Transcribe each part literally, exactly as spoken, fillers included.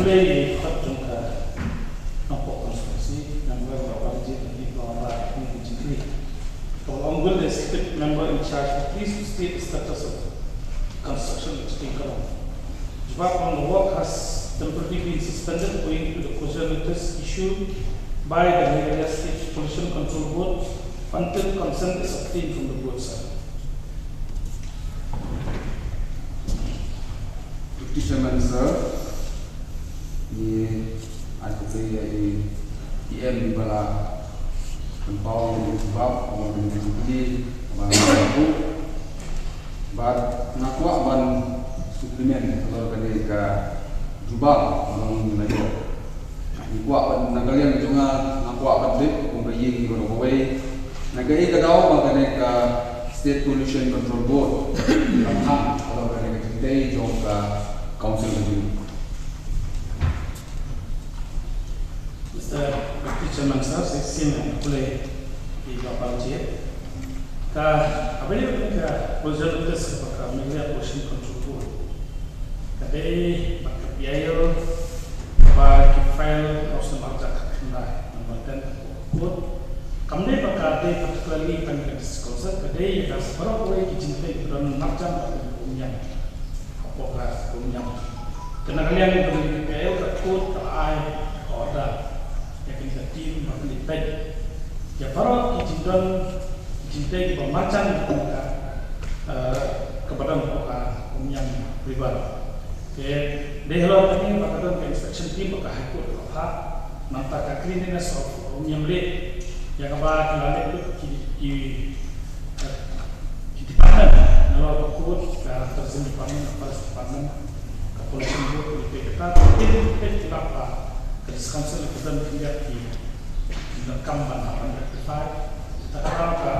Ei, khot jong ka Nongpoh constituency, member ba wan jied na ki ba wan ba ni ki jingkri. Ka ong, will the district member in charge please to state the status of construction extinguisher? Jubab: the work has temporarily been suspended owing to the closure notice issued by the Meghalaya State Pollution Control Board until consent is obtained from the board, sir. Deputy Chairman sir, ngi ai khublei ïa i E M ba la pynpaw ïa i jubab, ba la pynpaw ïa i jubab, ba la pynpaw. Bad nga kwah ban supplement halor kane ka jubab ba ngi la ïoh. Ngi kwah ban, na ka liang jong nga, nga kwah ban tip kum ka ïing iba dei kawei, na kaei ka daw ba kane ka State Pollution Control Board ka khang halor kane ka jingtei jong ka Council ka jong ngi. Mister Deputy Chairman sir, shisien nga khublei ïa i ba la pynjia. Ka, haba ïadei bad ka closure notice kaba ka Meghalaya Pollution Control Board, ka dei bad ka P I L kaba ki file ha u snem arhajar khatkhyndai, namar ten ka court. Kam dei ba ka dei particularly tang ka District Council, ka dei ïa ka baroh kawei ki jingtei kiba don marjan bad ka umïam. Hapoh ka umïam, ka na ka liang jong ka P I L, ka court ka la ai ka order ïa kane ka team ba kin peit ïa baroh ki jingdon, jingtei kiba marjan bad ka, eh, kaba don hapoh ka umïam river. Te dei halor kane ba ka don ka inspection team ba ka High Court ka phah, nangta ka cleanliness of umïam lake, ïa kaba ki la leh ki, ki, eh, ki department, nalor ka court, ka Tourism Department, ka Forest Department, ka Pollution Board, ki peit kata, ki peit ki lap ba ka District Council ka don khyndiat ki, ki donkam ban hap ban rectify. Kata ka daw ka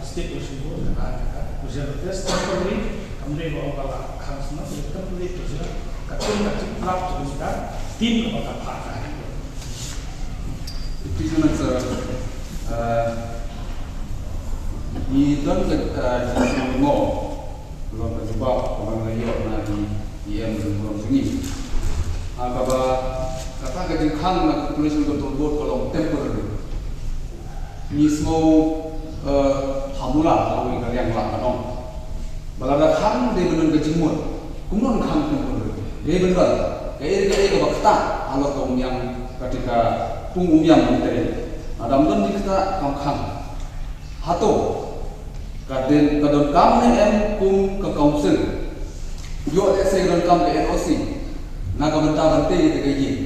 State Pollution Board ka ai ka closure notice temporary, kam dei ba ong ba la khang shuh, temporary closure, katkum ka jinglap jong ka team kaba ka phah ka. Deputy Chairman sir, eh, ngi don ka, eh, jingsngew lyngngoh halor ka jubab kaba ngi la ïoh na i E M jong ka ri jong ngi. Ha kaba kata ka jingkhang na ka Pollution Control Board ka long temporary. Ngi sngew, eh, ha mula kawei ka liang lah ka long ba lada khang dei ban don ka jingmut, kumno khang temporary? Dei ban don kaei kaei kaba ktah halor ka umïam, kata ka pung umïam mynta. Lada ym don jingktah, kam khang. Hato ka don, ka donkam ne em kum ka Council? Ïoh lehse ka donkam ka N O C na ka bynta ban tei ïa ka ïing.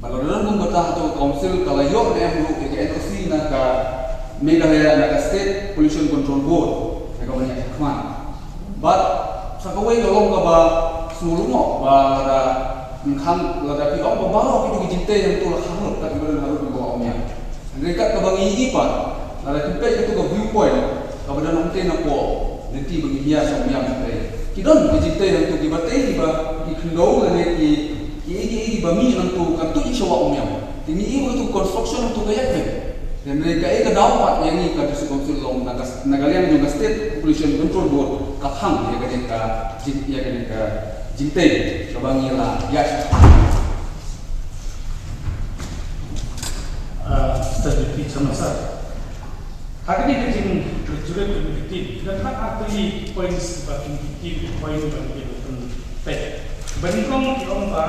Bad lada don kumta, hato ka Council ka la ïoh ne em ruh ïa ka N O C na ka Meghalaya, na ka State Pollution Control Board, ïa ka ban ïakhman? Bad sa kawei ka long kaba sngewlyngngoh ba lada ngi khang, lada ki ong ba baroh kito ki jingtei hangto la khang lut, kat kiba don harud kiba ong ïa. Hynrei kat kaba ngi ïohi pat, lada kim peit kato ka viewpoint kaba don hangtei napoh lynti ba ngi hiar sha umïam hangtei, ki don ki jingtei hangto kiba tei, kiba, ki khyndew lane ki, ki, ki, kiba mih hangto, kan tuid sha wah umïam. Te ngi ïohi ba kato ka construction hangto ka ïaid beit. Hynrei kaei ka daw pat ïa ngi ka District Council long, na ka, na ka liang jong ka State Pollution Control Board ka khang ïa kane ka jing, ïa kane ka jingtei kaba ngi la ïaid. Ah, Mister Deputy Chairman sir, ha kane ka jingcongratulate ka committee, ki don ar tylli ki points ba ki committee, ki point ba ki peit. Ba nyngkong ki ong ba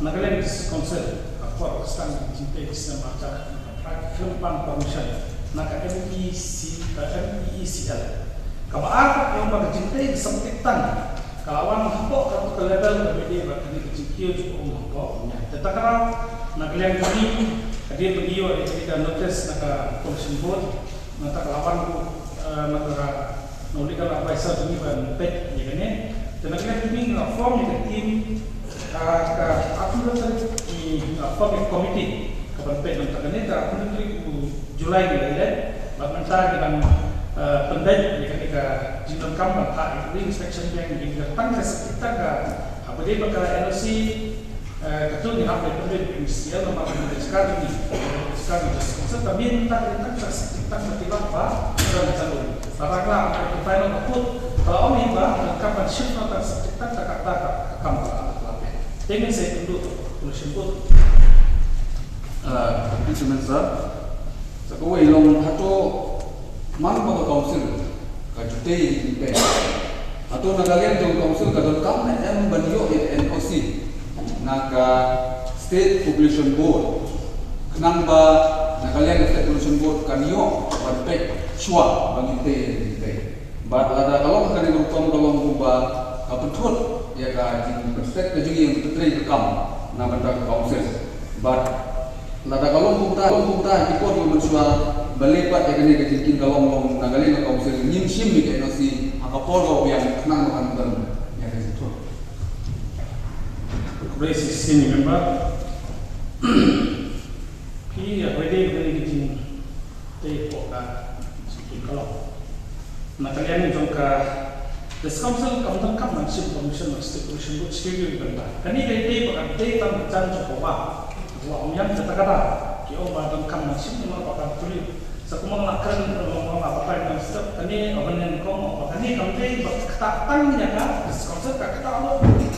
Nagaland District Council ka por ka sdang ka jingtei ki snem arhajar khyndai khlem pan permission na ka M E C, eh, M E E C L. Kaba ar ki ong ba ka jingtei ka septic tank ka la wan hapoh kato ka level kaba dei ba kane ka jingkiew jong ka um hapoh. Te kata ka daw na ka liang jong ngi ka dei ba ngi ïoh ïa ka notice na ka Pollution Board, nangta ka la wan ruh, eh, na ka, na u legal advisor jong ngi ban peit ïa kane. Te na ka liang jong ngi ngi la form ïa ka team, eh, ka arphew tarik ngi la form ïa ka committee kaban peit, nangta kane ka arphew tarik u July ngi la ïaleh. Bad mynta ngi dang, eh, pynbeit ïa kane ka jingdonkam ban phah ïa ka re-inspection, ba ngi kyrpad tang ka septic tank ka, haba dei ba ka N O C, eh, kato ngi hap ban pynbeit ïa ka M E C L namar ka dei ka jaka jong ngi, ka jaka jong ngi. Sa ka mih mynta ka dei tang ka septic tank ba ki lah ba ka dei ka jaka jong ngi. Lada ka la ka final approve, ka la ong hi ba ka kam ban shift na ka septic tank, ka kata ka kam ka la, ka la peit. Te ngin sa ïakynduh Pollution Board. Ah, Deputy Chairman Sir, sa kawei long hato man ba ka council ka jutei ïa ki jingtei. Hato na ka liang jong ka council ka donkam ne em ban ïoh ïa ka N O C na ka State Population Board, khnang ba na ka liang ka State Population Board kan ïoh ban peit shuwa ban jutei ïa ki jingtei. Bad lada ka long kane ka rukom ka long kumba ka pynthut ïa ka jingpynset ka jingïeng ka trei ka kam na bynta ka council. Bad lada ka long kumta, long kumta ki por ki mynshuwa ba leh pat ïa kane ka jingkieng ka long long na ka liang ka council ngim shim ïa ka N O C ha ka por ka biang khnang ba kan don ïa ka jingthut. Khublei shisien ïa member. Phi ïa khublei ïa kane ka jing Te ko ka sukun ka long. Na ka liang jong ka District Council kam donkam ban shim permission na State Population Board shuh shuh ban ba. Kane ka dei ba ka dei tang ka jam jong ka wah. Wah Umïam kata kata. Ki ong ba donkam ban shim, namar ba ka tuli. Sa kumno la kren, ong ba ka Prime Minister kane, ong ba nen kong, ong ba kane kam dei ba ka tang ïa ka District Council, ka kata lo.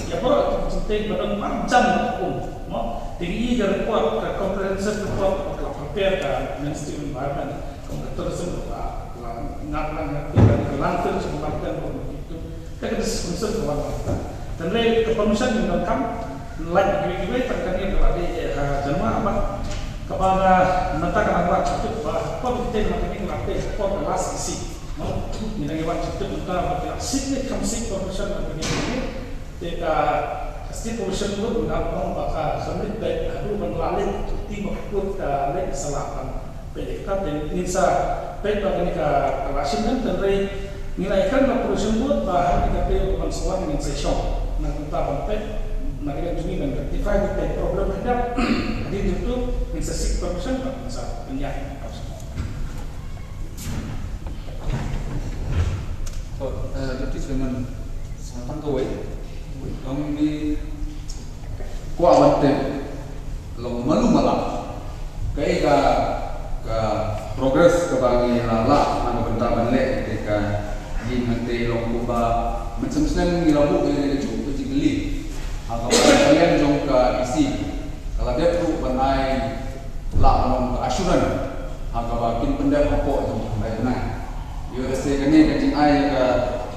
Ïa baroh ka jingtei ba don ba jam ba kum. Mo, te ngi i ka report, ka comprehensive report ka la prepare ka Ministry of Environment, ka Tourism, ka la ngap lang ka, ka la ngap lang ka, ka la ngap lang ka, ka la ngap lang ka. Te ka District Council ka wan lang. Te hynrei ka permission ngi donkam, lait kiwei kiwei, tang kane ka la dei, eh, ha Januar ba. Kaba nga mynta ka la wad sha tip ba, ko bi te ma kane ka la te, ko ka last issue. Mo, ngi dang wad sha tip mynta ba ka sik ne kam sik permission na kane ka. Te ka, ka State Population Board ngi la ong ba ka submit beit haduh ban la leit, te ba ka kut ka leit sa la ban peit ïa kata, te ngin sa peit ba kane ka, ka la shim, te hynrei ngi la ïakren bad Population Board ba ha kane ka taïew ban sa wan ngin sa shong na ka bynta ban peit na ka liang jong ngi ban rectify beit ka problem ka dap. Hadien jong tu ngin sa seek permission bad ngin sa pynïaid. To, eh, Deputy Chairman, sa tang kawei. Long ni kwah ban tip long malu mala. Kaei ka, ka progress kaba ngi la lah na ka bynta ban leh ïa ka jingtei, long kumba mynshem snem ngi la buh ïa ka juk ka jingkylli ha kaba ka liang jong ka E C ka la dep ruh ban ai lah ban long ka assurance ha kaba kin pyndep hapoh jong ka tnai. Ïoh lehse kane ka jingai ka,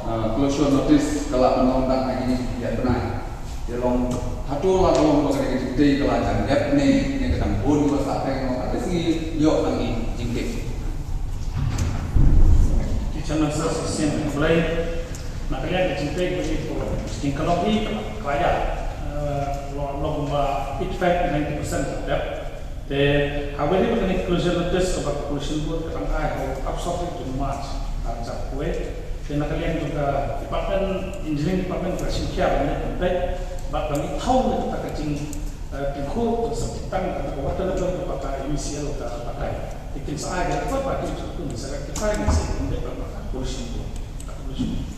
uh, closure notice ka lah ban long tang ha kine ki ar bnai. Te long hato la ka long ba kane ka jingtei ka la jan dep ne, ne ka dang bun ba sah teng, long at least ngi ïoh tang i jingtip. Ki channel sa shisien khublei. Na ka liang ka jingtei ka jingtei ka long i ka la ïa, eh, long long ba eighty-five to ninety percent ka dep. Te ha kawei ruh kane ka closure notice kaba ka Pollution Board ka dang ai ha u March, ah, jong kawei. Te na ka liang jong ka Department, Engineering Department ka shim khia ban leit ban peit bad ban ithuh ïa kata ka jing, eh, tyngkhuh ka sa tang kata ka water level kaba ka M E C L ka batai. Te kin sa ai ka report ba kin sa rectify, kin sa leit ban peit bad ka Pollution Board. Ka Pollution Board.